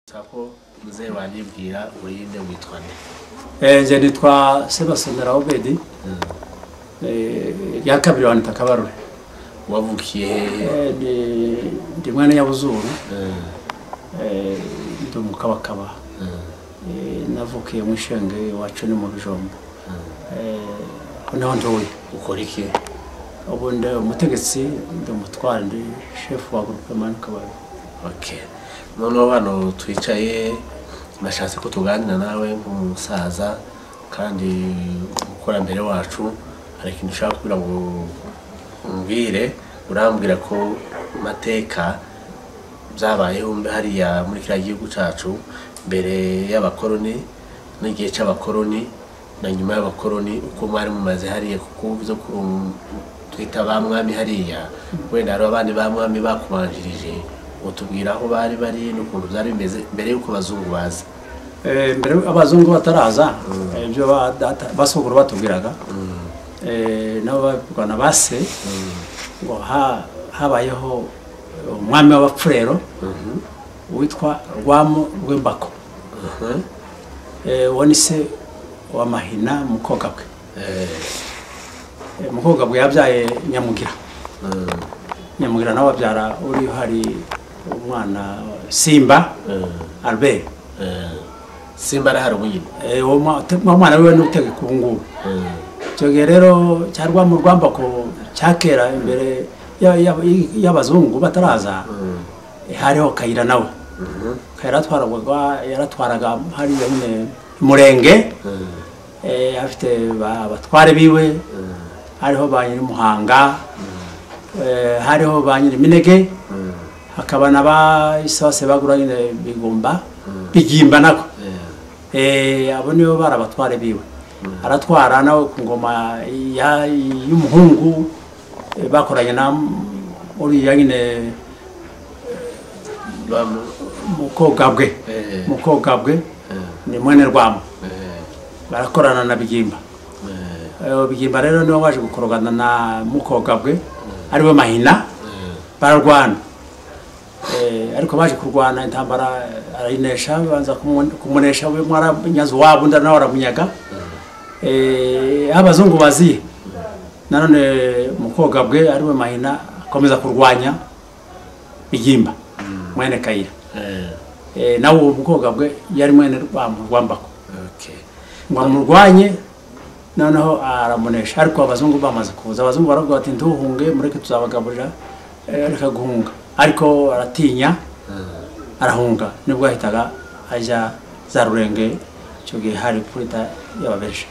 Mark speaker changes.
Speaker 1: Ko muzehe wanyibwira urinde witwa nde?
Speaker 2: Nje nitwa Sebasonera Obedi. Ya kabiri wanita Kabarore.
Speaker 1: Wavukiye hehe?
Speaker 2: Ndi mwene Nyabuzuru. Ndi umukabakaba. Navukiye mu Ishenge iwacu ni mu Bijombo. Niho ntuye.
Speaker 1: Ukora iki?
Speaker 2: Ubu ndi umutegetsi, ndi umutware, ndi shefu wa groupement Kabarore.
Speaker 1: Okay. Noneho hano twicaye nashatse ko tuganira nawe nk'umusaza kandi umukurambere wacu, hari ikintu ushaka kugira ngo umbwire. Urambwira ko mateka byabayeho hariya muri kiriya gihugu cyacu mbere y'abakoroni n'igihe cy'abakoroni na nyuma y'abakoroni, uko mwari mumaze hariya, kuko byo twita ba mwami hariya, wenda hari abandi ba mwami bakubanjirije, utubwira aho bari bari n'ukuntu byari bimeze mbere y'uko abazungu baza.
Speaker 2: Mbere abazungu bataraza, ibyo basogokuru batubwiraga, nabo babibwana base, ngo habayeho umwami w'abapfurero witwa Rwamo Rwembako. Uwo ni se wa Mahina Mukogabwe. Mukogabwe yabyaye Nyamugira. Nyamugira nawe abyara uri hari umwana Simba Albert.
Speaker 1: Simba arahari ubu nyine?
Speaker 2: Uwo mwana wiwe ni utegeka ubu ngubu. Icyo gihe rero cya Rwamo Rwambako cyakera imbere y'abazungu bataraza, hariho Kayira nawe. Kayira yaratwaraga hariya nyine Murenge, afite abatware biwe, hariho ba nyiri Muhanga, hariho ba nyiri Minege, hakaba na ba Isase bagura nyine Bigumba, Bigimba nako. Abo nibo bari abatware biwe. Aratwara nawe ku ngoma y'umuhungu bakoranye na uriya nyine Mukogabwe. Mukogabwe ni mwene Rwamo. Barakorana na Bigimba. Bigimba rero niwe waje gukorogana na Mukogabwe ariwe Mahina, bararwana. Ariko baje kurwana intambara arayinesha, banza kumunesha we mwaranyazi wabo nda nawe aramunyaga. Abazungu baziye nanone Mukogabwe ariwe Mahina akomeza kurwanya Bigimba mwene Kayira. Nawe Mukogabwe yari mwene Rwambako. Ngo amurwanye noneho aramunesha, ariko abazungu bamaze kuza, abazungu baravuga bati ntuhunge mureke tuzabagaburira, reka guhunga. Ariko aratinya arahunga, nibwo ahitaga ajya za Rurenge, icyo gihe hari kurita y'ababeje.